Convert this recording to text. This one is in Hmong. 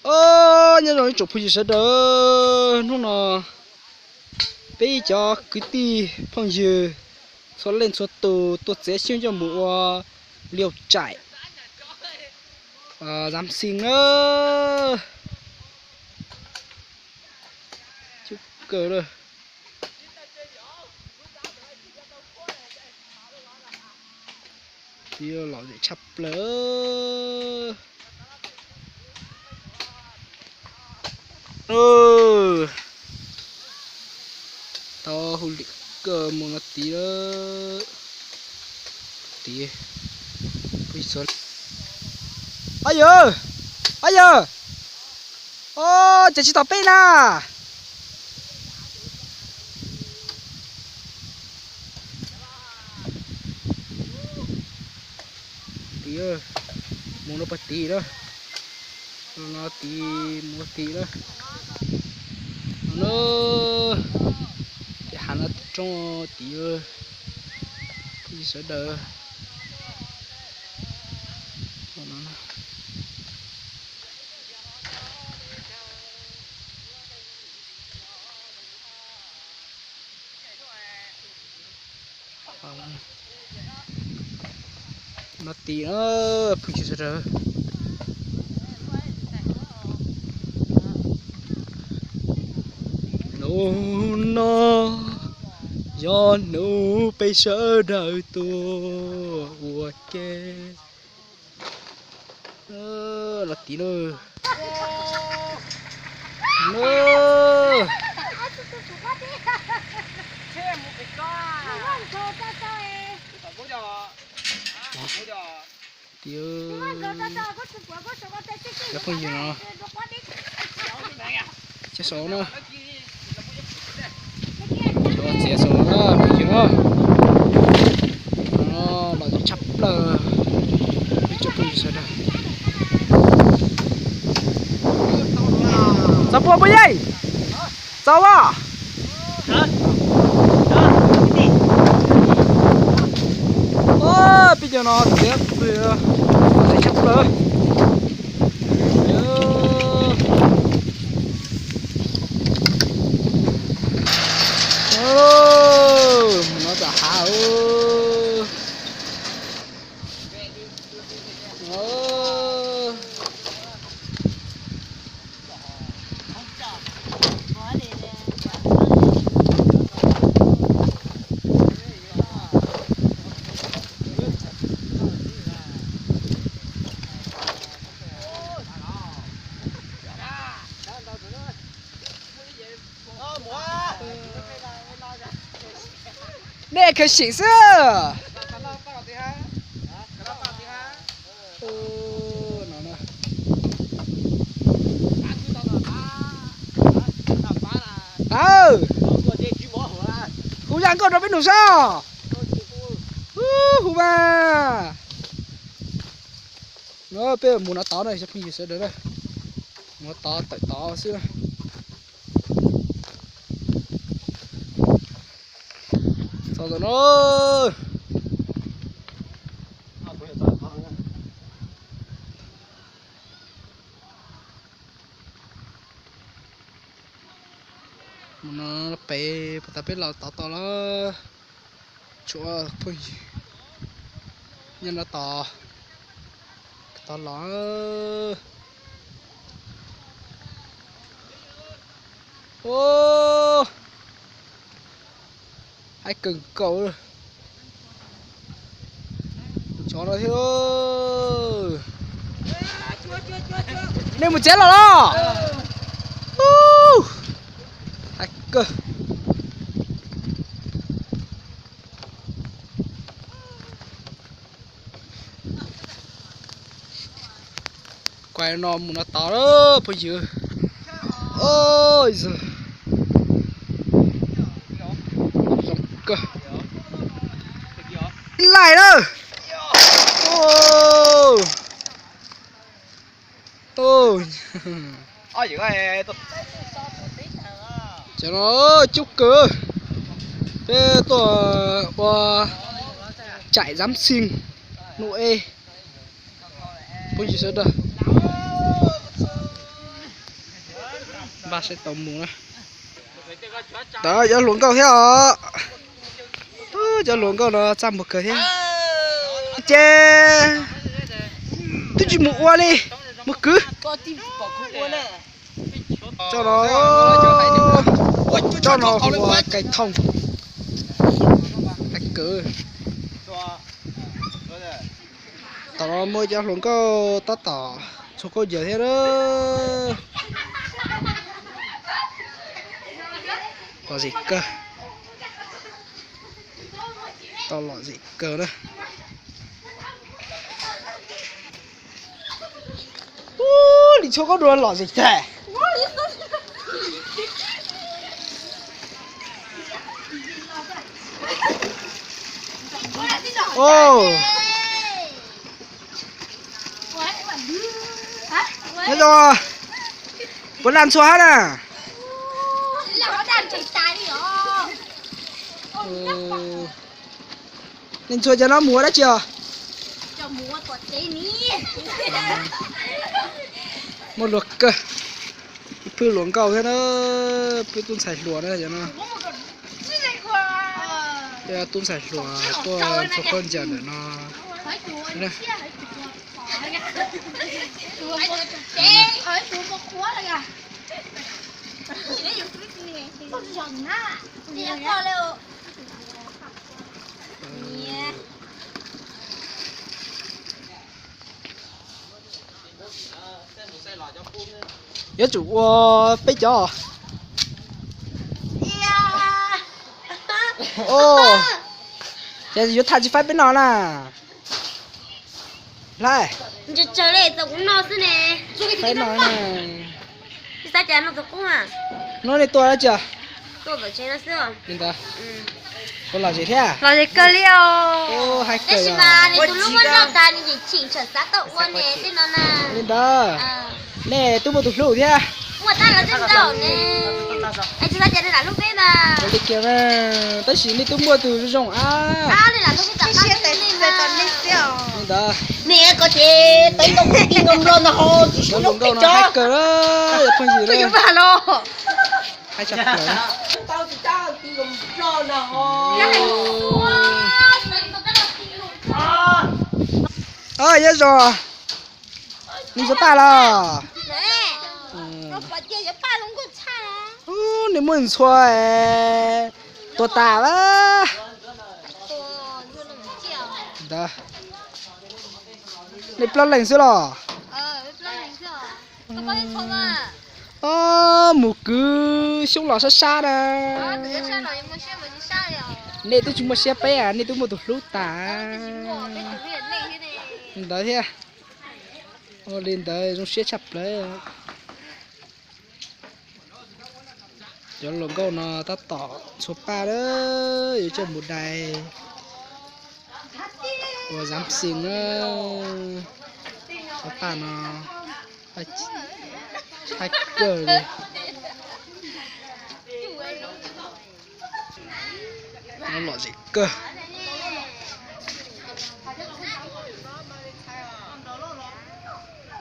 Os, nyob zoo ib tsoom phooj ywg sawv daws, hnub no peb cov kwv tij phooj ywg txhua leej txhua tus tuaj txiav xyoob coj mus ua liu tsaim Dam Xis na. Coob kawg lawm. Twb lom zem tshaj plaws. Tau hu lim kawg mus no tid lawm. Tid, phooj ywg, ab yawg, ab yawg, o, ces tsis tom peb na. Tid, mus no puag tid lawm. No tid, mus tid lawm. No na, ces hav no roob tid, phooj ywg sawv daws. No tid na, phooj ywg sawv daws. Hnub no yog hnub peb sawv daws tuaj ua ke. Los tid lawm. Tid, cov phooj ywg no, txiav saum na, txiav saum na phooj ywg na. No los tshaj plaws, peb cov phooj ywg sawv daws. Txaus puas puas yeej? Txaus as. Peb cov no txiav pw, txaus tshaj plaws. Mus no tom hav. Nej khaws sim xwb. Aw, hu zaj nkauj rau peb nug saib. Hu mas. No peb mus no tod na cov phooj ywg sawv daws na. Mus no tod tawm tod xwb. Txog tom no. Mus no pem puas tas peb los tod tod lawm. Tshuav phooj ywg nyob no tod, tod los. Haib kawg nkaus. Tsov no thiab. Nej mus tsev los los. Haib kawg. Kuv no mus no tod lawm phooj ywg. Zoo kawg. Ib laim na. Cov no coob kawg. Peb tuaj ua tsaim Dam Xis nuj e. Phooj ywg sawv daws. Saib tau mus na. Tod cov hluas nkauj thiab os. Cov hluas nkauj no txaj muag kawg thiab. Ces twb tsis mus ua li, mus kwv. Tsob no, tsob no hu ua kais thooj, kais kwv. Tom no muaj cov hluas nkauj tab tom txhua khaub ncaws thiab na. Lom zem kawg, tau lom zem kawg na. Ub, li txhua khaub dua lom zem tag. Nyob zoo, puas laj ntxhua hab na? Nej ntxhua cov no mus ua dab tsi os? Muaj luag kawg, ib phwj hluas nkauj thiab na, peb tub ntxhais hluas na cov no. Tub ntxhais hluas tuaj txhua khaub ncaws ntawm no. Yuav tsum ua peb cov. Ces yuav tham tsis faib peb no na. Laib, tsis tsawg li, txaus kuv noj xwb ne. Faib no, tsis xav cas no tus qub. No nej tua dab tsi? Tua tom tsev no xwb. Li ntawd, ua lom zem thiab. Lom zem kawg li os. Hais kawg, tab sis mas nws tus hlub muab noj tas nws tseem tseem tseem xav tau ua ne tej no na. Li ntawd, nej twb muaj tus hlub thiab. Muaj tab los twb ntau ne. Es tsis xav cas nws lam hlub peb mas. Ua li kiag mas, tab sis nej twb muaj tus zoo zoo ab. Li ntawd, nej ko ces tau ib tug tij nkaus nplog ntag ho, tsis tshua hlub peb cov. Phooj ywg, tau tij nkaus nplog ntag ho. Nyob zoo, nej ntxhua paj los? Nej muaj ntxhua tuag tas a. Nej plaub leeg xwb los? Mus kwv xyoob los sab sab na. Nej twb tsis muaj siab peb, nej twb muaj tus hlub tas. Li ntawd thiab. Ua li ntawd zoo siab tshaj plaws. Cov hluas nkauj no tab tom ntxhua paj na, yuav coj mus dai ua dab xis na. Cov paj no hais kawg li. Lom zem kawg.